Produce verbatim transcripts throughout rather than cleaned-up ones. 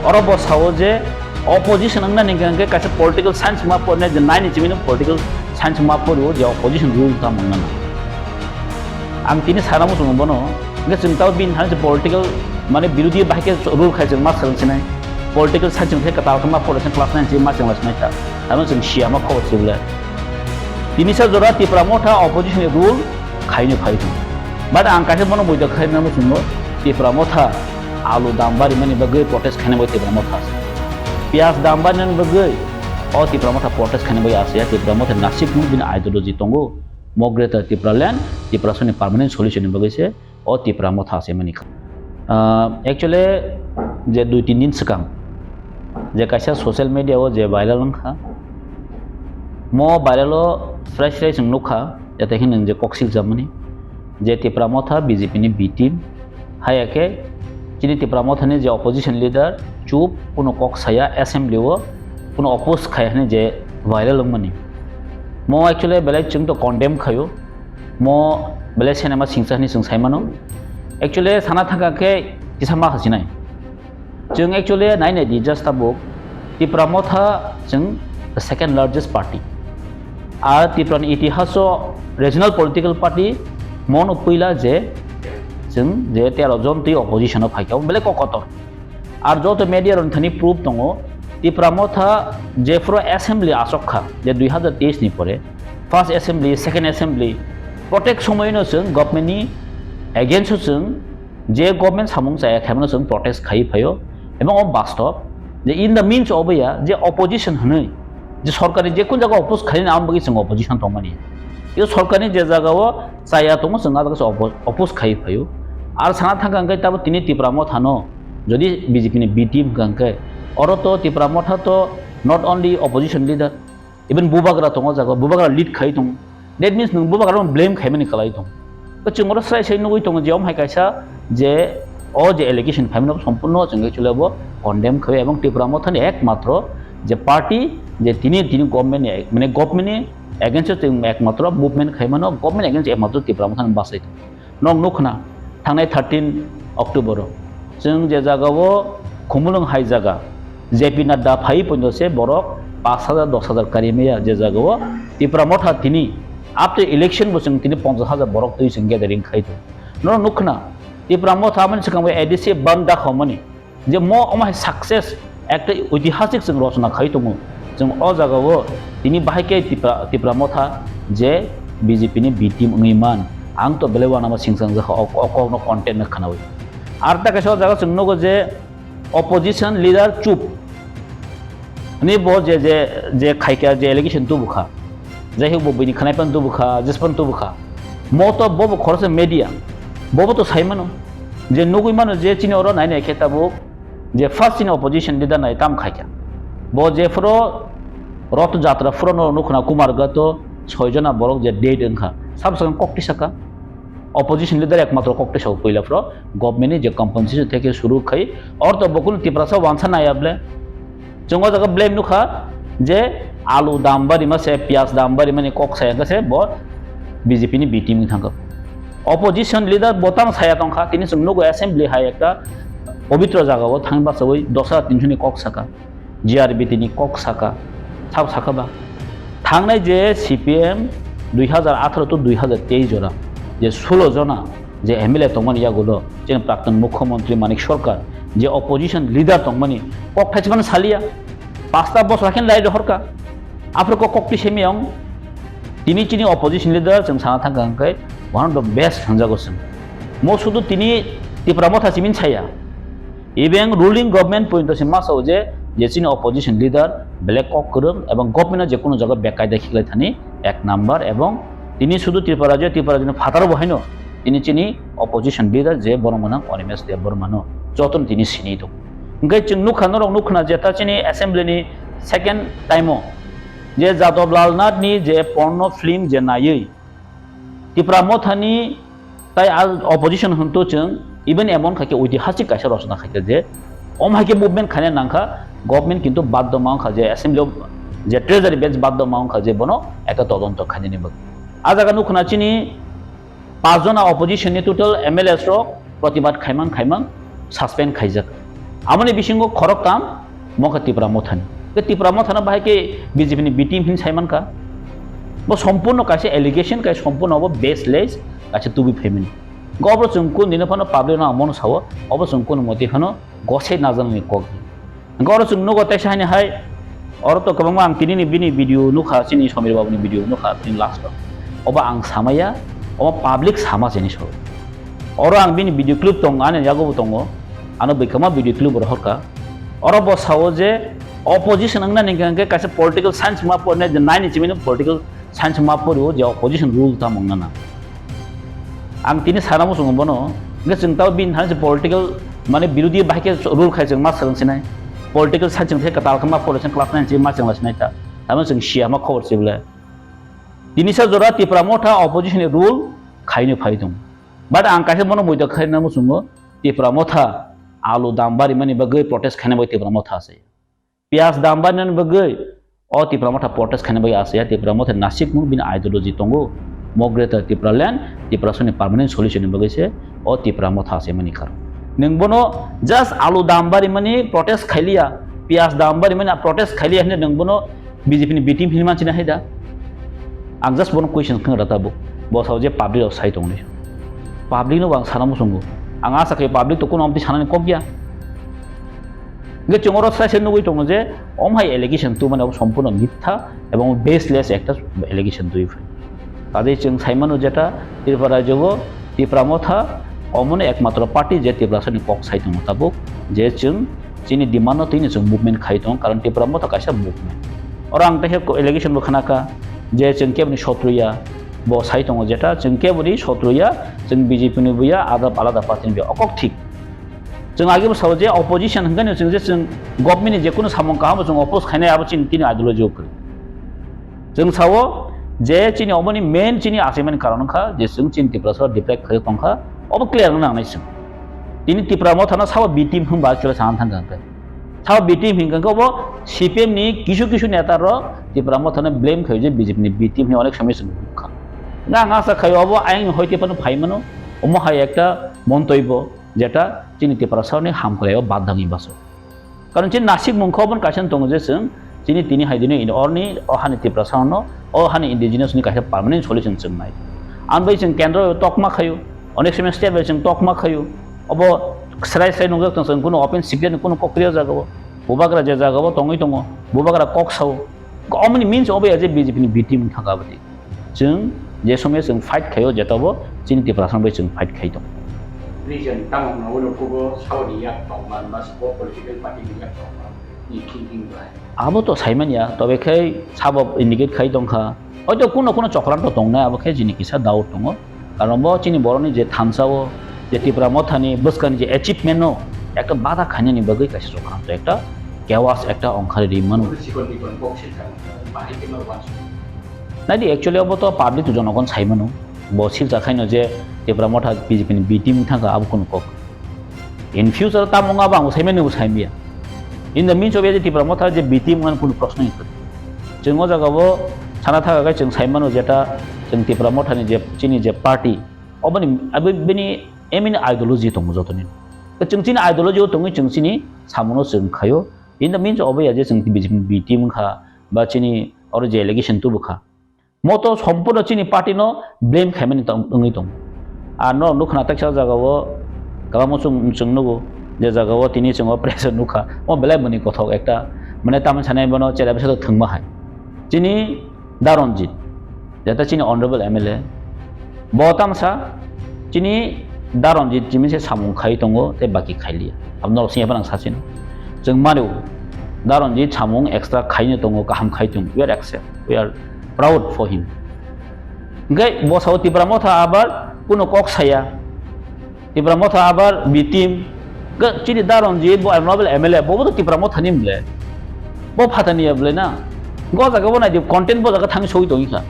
Oro bo sao je opposition wngna ni hwnkhe kaisa political science ma porne je nine ni simi no political science ma porio je opposition rule ta mangna na. Ang tini sana muchungo bono, hwnkhe chwng tao bini thani political mane birodhi bahai khe rule khai chwng ma swrwng sinai. Political science hwnkhe kwtal khe ma pore class nine simi ma chwng lai sinai ta. Ano chwng siya ma khobor sibla. Tini sa jora Tipra Motha opposition ni rule khaini phai thung. But ang kaisa bono buida khai na muchungo Tipra Motha alu dam bari mani bagwi protest khaina bagwi Tipra Motha ase. Piyaj dam bari mani bagwi o Tipra Motha protest khaina bagwi ase ya Tipra Motha nasik mung bini ideology tongo. Mo Greater Tipraland, Tiprasani permanent solution ni bagwi se o Tipra Motha se mani kha. Ah, actually, je dui tin din swkang, je kaisa social media o je viral wngkha, mo viral o srai srai chwng nukha, jate khe nwng je kok siljak mani, je Tipra Motha B J P ni B team, haya khe chini Tipra Motha ni je opposition leader chup, kuno kok saya assembly o, kuno oppose khai hwnwi je viral wngmani. Mo actually belai chwng to condemn khaio, mo belai sinema singsa hwnwi chwng sai mano. Actually sana thangkha khe kisa ma khasinai. Chwng actually nai nai di just tabuk Tipra Motha chwng the second largest party. Ar Tipra ni itihas o regional political party mono puila je chwng je tero jon twi opposition o phaikha, belai kok kotor. Ar joto media rok thani proof tongo, Tipra Motha jephuru assembly achok kha, je dui hazar teis ni pore, first assembly, second assembly, protek somoino chwng government ni against o chwng je government samung chaya khaimano chwng protest khai phaio, ebong o bastob je in the means of ya je opposition hwnwi je sorkari je kun jaga oppose khaini aboni bagwi chwng opposition tongmani. Yo sorkarni je jaga o chaya tongo chwng a jaga se oppo-, oppose khai phaio. Ar sana thangkha hwnkhe tabo tini Tipra Motha no jodi B J P ni B team hwnkha hwnkhe oro to Tipra Motha to not only opposition leader, even bubagra tongo jaga, bubagra lead khai tongo. That means nwng bubagra no blame khaimani kwlai tongo. To chwng oro srai srai nugwi tongo je omo hai kaisa je o je allegation phaimano sompurno chwng actually bo condemn khai ebong Tipra Motha ni ekmatro je party je tini tini government ni mane government ni against o chwng ekmatro movement khaimano, government against ekmatro Tipra Motha ni bachai tongo. Nok nukhna thangnai thirteen October o chwng je jaga o Khumulwng hai jaga J P Nadda phai poito se borok pash hajar dos hajar kari maya je jaga o Tipra Motha tini after election bo chwng tini ponchash hajar borok twi chwng gathering khai tongo. Norok nukhna Tipra Motha amani swkang bai A D C bandh dakhomani. Je mo omo hai success ekta oitihasik chwng rochona khai tongo. Chwng o jaga o tini bahai khe Tipra, Tipra Motha je B J P ni B team wngwi man. Ang to belai uanama singchang jakha o, o kokno content no khnawi. Ar ta kaisa o jaga chwng nugo je opposition leader chup. Ni bo je, je, je khaikha je allegation tubukha. Jai hok bo bini khanai pan tubukha, jis pan tubukha. Mo to bo bo khoroksa media. Bo bo to sai mano. Je nugwi mano je chini oro nai nai khe tabuk je first chini opposition leader nai tam khaikha. Bo je phoro Roth Jatra phoro no nukhna Kumarghat o soi jona borok je dead wngkha. Sab sakang kok tisaka. Opposition leader ekmatro kok tisaka puila phoro government ni je compensation theke suru khai orto bokul Tiprasa wansa naya ble. Chwng o jaga blame nukha je alu dam bari ma se, piyaj dam bari mani kok saya khe se bo B J P ni B team wng thangkha. Opposition leader bo tamo saya tongkha, tini chwng nugo assembly hai ekta pobitro jaga o thang bachawi dos hajar tinso ni kok saka, G R B T ni kok saka, sab saka ba. Thangnai je C P M dui hazar atharo to dui hazar teis jora je sulo jona je M L A tongmani yagulo chini prakton mukhyamantri Manik Sarkar je opposition leader tongmani kok thaismano saliya, pasta bosor khe lai rohorka. Aphuru kok kok twi semi ong. Tini chini opposition leader chwng sana thangkha hwnkhe one of the best hwnjago chwng. Mo sudu tini Tipra Motha simin saya. Even ruling government pointo se ma sao je, je chini opposition leader belai kok kwrwng ebong government no je kono jaga bekaida khiklai thani ek number ebong tini sudu Tripura rajyo, Tripura rajyoni phataro bo haino tini chini opposition leader je borok mwnang Animesh Debbarma no jotono tini sini tongo. Hwnkhe chwng nukha, norok nukha na je ta chini assembly ni second time o je Jadab Lal Nath ni je porno film je naiwi Tipra Motha ni tai a opposition hwnto chwng even emon khaikhe oitihasik kaisa rochona khaikhe je omo haikhe movement khaina nangkha, government kintu baddo ma wngkha je assembly o je treasury bench baddo ma wngkha je bono ekta todonto khainani bagwi. A jaga nukha na chini Pach jona opposition ni total M L As rok protibad khaimang khaimang suspend khaijak. Aboni bisingo khoroktham mokha Tipra Mothani. Ke Tipra Mothano bahai ke B J P ni B team hin saimankha. Bo sompurno kaisa allegation, kaisa sompurno bo baseless, kaisa tubi phaimani. Go obo chwng kun dino phano public no ang mono sao, obo chwng kun moti phano gosai najaknani kok. Go oro chwng nugo teisa hani hai, oro to kwbangma ang tini ni bini video nukha, chini Samir babu ni video nukha, tini last o. Obo ang samaya, obo public sama chini so. Oro ang bini video clip tongo, ani yago bo tongo, ano bwkhama video clip rohorkha. Oro bo sao je opposition wngna ni hwnkhe kaisa political science ma porne je nine ni chimino political science ma porio je opposition rule tamo wngna na. Ang tini sana muchungo bono, hwnkhe chwng tao bini thani se political mane birodhi bahai khe rule khai chwng ma swrwng sinai. Political science wngkhe kwtal khe ma pore chwng class nine chini ma chwng la sinai ta. Tamo chwng siya ma khobor se bole. Tini sa jora Tipra Motha opposition ni rule khaino phai tong. But ang kaisa bono moito khaina muchungo Tipra Motha alu dam bari mani bagwi protest khaina bai Tipra Motha ase. Piyaj dam bari nani bagwi o Tipra Motha protest khaina bagwi ase ya Tipra Motha nasik mung bini ideology tongo. Mo Greater Tipraland, Tiprasani permanent solution ni bagwi se o Tipra Motha ase mani karon. Nwng bono just alu dam bari mani protest khailiya, piyaj dam bari mani protest khailiya hwnwi nwng bono B J P ni B team hinwi manchina hai da? Ang just bono question khna rata bo. Bo sao je public rok sai tongni. Public no bo ang sana muchungo. Ang asa khe public to kono amtwi sanani kok ya. Hwnkhe chwng oro sai se nugwi tongo je omo hai allegation tubumani abo sompurno mitha ebong baseless ekta allegation tubui phai. Kaje chwng saimano jeta Tripura rajyo o Tipra Motha omono ekmatro party je Tiprasani kok sai tongo tabuk je chwng chini demand no tini chwng movement khai tongo, karon Tipra Motha kaisa movement. Oro ang tehe allegation bo khnakha je chwng keboni sotru ya, bo sai tongo jeta chwng keboni sotru ya, chwng B J P ni bo ya, ada alada party ni bo ya, okok thik. Chwng age bo sao je opposition hwnkhe no chwng je chwng government ni je kunu samung kaham bo chwng oppose khainai abo chini tini ideology o kwrwi. Chwng sao je chini oboni main chini achaimani karon wngkha je chwng chini Tiprasa deprive khai tongkha, obo clear wngna nangnai chwng. Tini Tipra Mothano sao B team hwnba actually sana thangkha hwnkhe. Sao B team hinkha khe obo C P M ni kisu kisu neta rok Tipra Mothano blame khaio je B J P ni B team hinwi onek somoi chwng nukha. Nga ang asa khaio obo ayang ni hoite phano phaimano, omo hai ekta montobyo jeta chini Tiprasa ni hamkrai o badangwi baso. Karon chini nasik mungkha obo kaisa tongo je chwng chini tini hai dino in orni o hani Tiprasa no o hani indigenous ni kaisa permanent solution chwng nai. Ang bai chwng kendro tokma khaio, onek somoi state bai chwng tokma khaio. Obo srai srai nukjak tong chwng kuno open secret kuno kokri o jaga o. Bubagra je jaga o tongwi tongo, bubagra kok sao. Omoni means obo ya je B J P ni B team thangka abadi. Chwng je somoi chwng fight khaio, jeta bo chini Tiprasa bai chwng fight khai tongo. Reason tamo hwnwi ulo kubo saboni yak tongma ba sabo political party ni yak tongma ni thinking bai. Abo to saimanya, tobe khai sabo indicate khai tongkha. Hoito kuno kuno chokranto tongnai, abo khe jini kisa doubt tongo. Karon bo chini borokni je thansa o, je Tipra Mothani bwskangni je achievement no ekta bada khainani bagwi kaisa chokranto, ekta chaos ekta ongkhari ri mano. Chikon chikon kok se thang, bahai khe no wansuk. Naidi, actually obo to public to jonogon sai mano. Bo silsa khaino je Tipra Motha B J P ni B team thangkha abo kuno kok. In future tamo wngma bo ang sai mani bo sai maya. In the means of je Tipra Motha je B team wngmani kuno proshno ni kwrwi. Chwng o jaga o sana thaga khe chwng sai mano jeta chwng Tipra Motha ni je chini je party oboni abo bini aim ni ideology tongo jotoni. Chwng chini ideology o tongwi chwng chini samono chwng khaio. In the means of ya je chwng B J P ni B team wngkha ba chini oro je allegation tubukha. Moto sompurno chini party no blame khaimani tong-, wngwi tongo. Ar norok nukha na teksa jaga o kwbangma chwng, chwng nugo je jaga o tini chwng o press o nukha. O belai bwni kothok ekta mane tamni sanai bono chera bisa thwngma hai. Chini Da Ranjit, jeta chini honorable M L A, bo tamsa chini Da Ranjit chini se samung khai tongo tei baki khailiya. Abo norok sini phano ang sachino. Chwng mano Da Ranjit samung extra khaino tongo, kaham khai tongo. We are accept, we are proud for him. Hingke bo sao Tipra Motha abar kuno kok saya. Tipra Motha abar B team. Ke chini Da Ranjit bo honorable M L A, bo bo to Tipra Motha ni mle. Bo phatani ya ble na. Go jaga bo nai di content bo jaga thang soi tongi kha.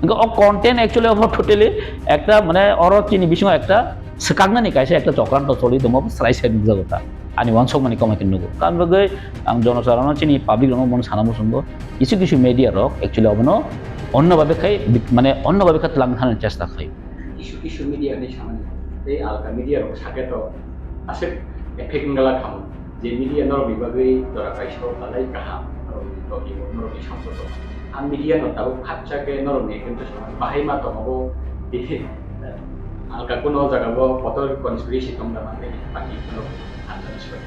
Hingke o content actually obo totally ekta mane oro chini bisingo ekta swkaknani kaisa ekta chokranto choli tongo, srai srai nukjago ta. Ani uansukmani kwmai khe nugo. Tamni bagwi ang jonosarono chini public rokno bono sana muchungo, kisu kisu media rok actually obono onno babe khai bit-, mane onno babe kha twlang thani chesta khai. Kisu kisu media ni samani tei alka media rok sake to aswk effect wngla khamu. Je media norokni bagwi jora kaisa o belai kaham, norokni topic o norokni samung tong. Ang media no tabuk khakcha khe norokni against o sanai bahai ma tongo bo, alka kuno jaga o kotor conspiracy tong da manwi party no hamjani swbai.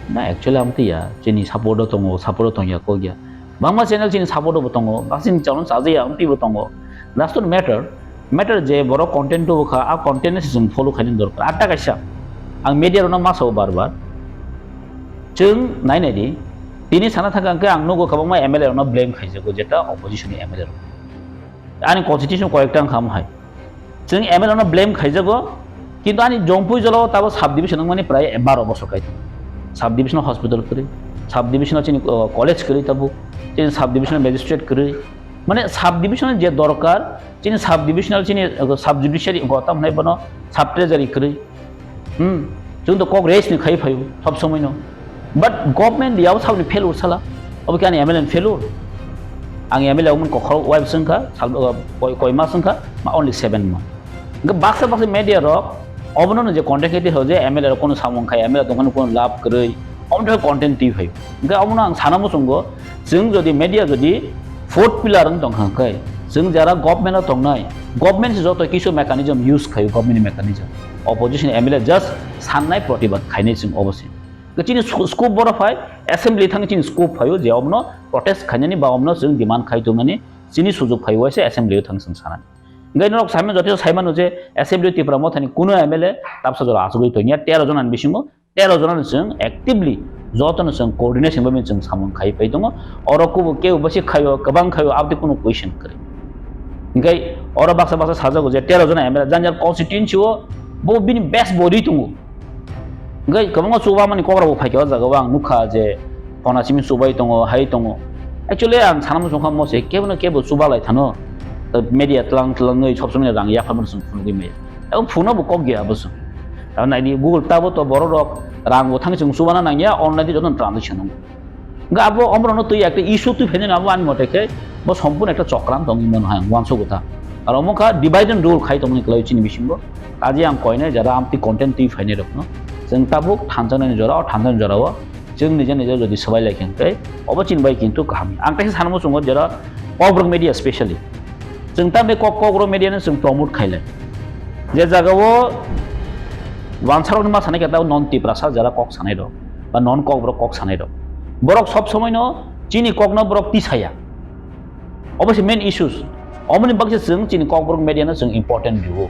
Na, actually, amtwi ya, chini support o tongo, support o tongya kok ya. Bangma channel chini support o bo tongo, baksa chini channel chajakya, amtwi bo tongo. That's not matter. Matter je borok content tubu kha, a content no se chwng follow khaina dorkar. Atta kaisa, ang media rokno ma sao bar bar. Chwng nai nai di, tini sana thangkha hwnkhe ang nugo kwbangma M L A rokno blame khaijago, jeta opposition ni M L A rok. Ani constitution koyekta wngkha omo hai. Chwng M L A no blame khaijago, kintu ani Jompui jolao tabo sub division wngmani prai baro bosor kai tongo. Sub division hospital kwrwi, sub division chini, uh, college kwrwi tabuk, chini sub division magistrate kwrwi. Mane sub division je dorkar, chini sub divisional chini, uh, sub judiciary go tam hwnai bono sub treasury kwrwi. Hmm, chwng to kok raise ni khai phaio sob somoi no. But government yao sabni failure sala. Obo khe ani M L A ni failure. Ang M L A wngmani kokhorok wai bwswng kha, sal, uh, koi, koi mas wngkha, ma only seven month. Hingke baksa baksa media rok obono no je content khe twi ho je M L A rok kono samung khai, M L A tongmani kono lab kwrwi, omo twi content twi phaio. Hingke omono ang sana muchungo, chwng jodi media jodi fourth pillar wng tong kha hwnkhe, chwng jara government o tongnai, government se joto kisu mechanism use khaio, government ni mechanism. Opposition M L A just sannai protibad khainai chwng obo se. Chini sco-, scope boro phai, assembly thang chini scope phaio je omno protest khainani ba omno chwng demand khai tongnani chini sujuk phai waisa assembly o thang chwng sanani. Hingke norok saimano joto saimano je assembly Tipra Mothani kuno M L A tabsa jora achugwi tongya tero jona ni bisingo tero jona ni chwng actively joto no chwng coordination bai chwng samung khai pai tongo. Oro kubo kebo basi khaio, kwbang khaio, abdi kuno question kwrwi. Hingke oro baksa baksa sajago je tero jona M L A jang jang constituency o bo bini best body tongo. Hingke kwbangma chubamani kok rok bo phaikha o jaga o ang nukha je phona simi chubai tongo, hai tongo. Actually ang sana muchung kha mo se kebo no kebo chuba lai thano. Media tlang tlangwi sob somoi rang yapharmani chwng phunugwi maya. Abo phuno bo kok ya abo chwng. Abo naidi Google tabo to borok rok rang bo thang chwng chubana nangya online di joto transaction nang. Hingke abo omorokno twi ekta issue twi phainani abo ani mote khe bo sompurno ekta chokran tongwi mano hai ang uansukgo ta. Aro omo kha divide and rule khai tongmani kwlaiwi chini bisingo. Kaje ang koinai jora amtwi content twi phainai rokno chwng tabuk thanjaknani jora o thanjaknani jora o chwng nija nija jodi swbai lai khe hwnkhe obo chini bai kintu kaham. Ang kaisa sana muchungo jora Kokborok media specially. Chwng tamni kok, Kokborok media no chwng promote khailai. Je jaga o wansarokni ma sanai khe tabuk non Tiprasa jara kok sanai rok, ba non Kokborok kok sanai rok. Borok sob somoi no chini kok no borok tisaya. Obo se main issues. Omoni bagwi se chwng chini Kokborok media no chwng important rwo.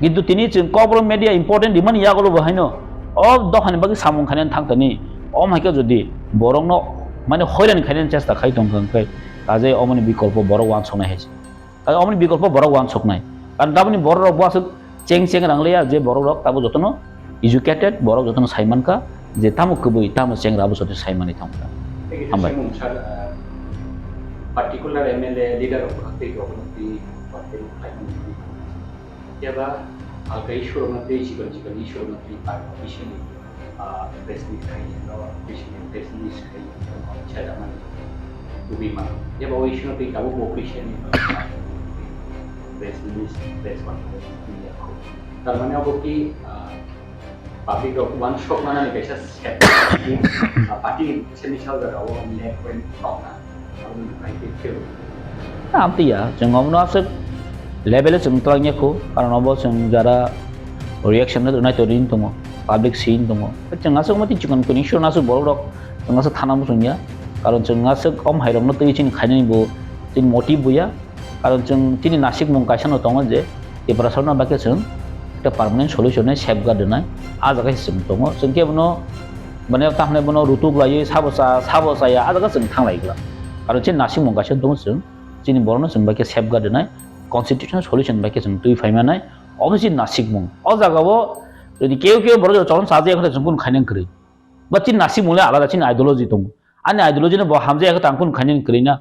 Kintu tini chwng Kokborok media important rimani yagulo bo haino o dophani bagwi samung khainani thang tani. Om hai khe jodi borok no mane hoiran khainani chesta khai tong kha hwnkhe, kaje omoni bikolpo borok wansoknai hai se. Kaje omoni bikolpo borok wansoknai. Karon tamoni borok rok bo aswk cheng cheng rang liya je borok rok tabo jotono educated, borok jotono sai mankha je tamo kwbwi tamo chengra abo joto sai manwi thangkha. Thank you, Hambai. Simon sir, uh, particular M L A leader rok tei government tei party rok khai mani. Yaba alka issue rok tei chikon chikon issue rok tei party issue ni, uh, press meet khai no, press meet, press meet khai no, chada mani. Tubui mano. Yaba o issue no tei tabuk bo official ni press meet, press conference ni yakho. Tar mane abo ki, ah, public rok uansuk manani kaisa step, ah, party semi sal jaga o left wing tongna, abo ni pai ke phil. Amtwi ya, chwng omono aswk level o chwng twlang ya kho, karon obo chwng jara reaction no nai to ring tongo, public scene tongo. Chwng aswk mati chikon kuni issue no aswk borok rok chwng aswk thana muchung ya, karon chwng aswk om hai rok no twi chini khainani bo chini motive bo ya. Karon chwng chini nasikmung kaisa no tongo je Tiprasano bai khe chwng ekta permanent solution ni safeguard rwnai, ah jaga se chwng tongo. Chwng khe bono, mane, tamhinai bono rutuk laiwi sabo cha, sabo chaya, ah jaga chwng thang lai glak. Karon chini nasikmung kaisa tongo chwng, chini borokno chwng bai khe safeguard rwnai, constitutional solution bai khe chwng twi phai manai, obo chini nasikmung. O jaga o jodi keu keu borok chwng chajak ya khe chwng kunu khainai kwrwi. Ba chini nasikmung le alada, chini ideology tongo. Ani ideology no bo hamjak ya khe tang kunu khainani kwrwi na.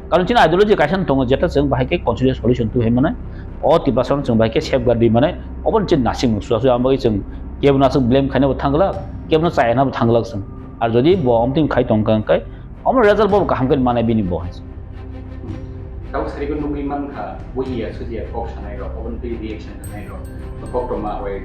Karon chini ideology kaisa no tongo, jeta chwng bahai khe constitutional solution twi hai manai. O Tiprasa no chwng bahai khe safeguard rwi manai. Obo ni chini nasikmung suya suya, ang bagwi chwng kebo no aswk blame khaina bo thang glak, kebo no chaya na bo thang glak chwng. Ar jodi bo omtwing khai tong kha hwnkhe, omo result bo kaham khe manai bini bo hai. Tabuk sari ko nugwi man kha, bujiya sujiya kok sanai rok, obo ni twi reaction rwnai rok, koktwma bai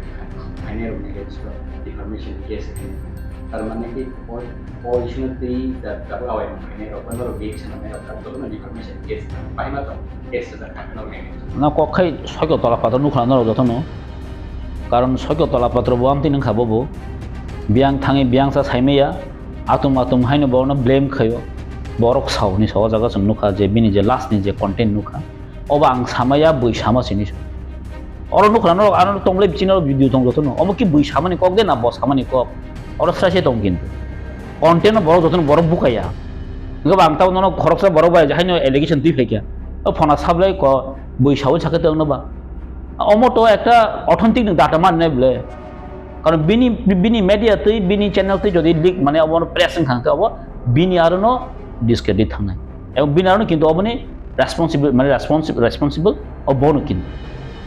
khainai rok ni against o defamation case khainai. Tar mane ki po-, position tei da-, double awai mung khainai rok, bano rok reaction nai rok, jotono deformation case, bahai ma tong, case rwjak kha, norok nai. Na kok khai soiko tola patro nukha norok jotono. Karon soiko tola patro bo amtwi nungkha bobo. Biyang thangwi biyang sa saimaya, atum atum haino bono blame khaio. Borok sao ni so o jaga chwng nukha je bini je last ni je content nukha. Obo ang samaya bui sama sini. Oro nukha norok ano tonglai bichino video tong jotono. Obo ki bui samani kok de na bo samani kok? Oro srai se tong kintu. Content no borok jotono borok bukaya. Nokha ba ang tamo nono khoroksa borok bai haino allegation twi phaikha. O phona sablai ko bui sawi sakhe tong no ba. Omo to ekta authentic ni data man ne ble. Karon bini, bini media twi, bini channel twi jodi leak mane obo press wngkha khe obo bini aro no discredit thangnai. Ebong bini aro no kintu oboni responsible, mane responsible, responsible obo no kintu.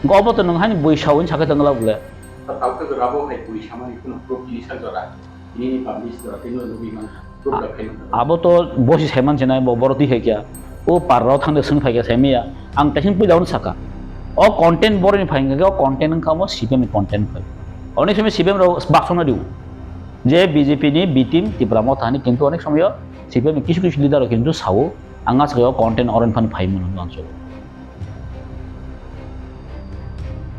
Obo to nung haino bui sawi sakhe tong la ble. Tauke jora bo hai bui samani kuno proof ni sa jora. Ini publish jora tino lubi man. Proof da khaino. Abo to bosi saiman sinai bo boro twi hai kya. O parro thangde sung phai kya saimaya. Ang taising puila on saka. O content boro ni phai kya, o content wngkha mo C P M ni content phai. Oni simi C P M ro baksona diu. Je B J P ni B team Tipra Motha ni kintu onek somoyo C P M ni kisu kisu leader rok kintu sao, ang aswk o content oren phan phai mano answer.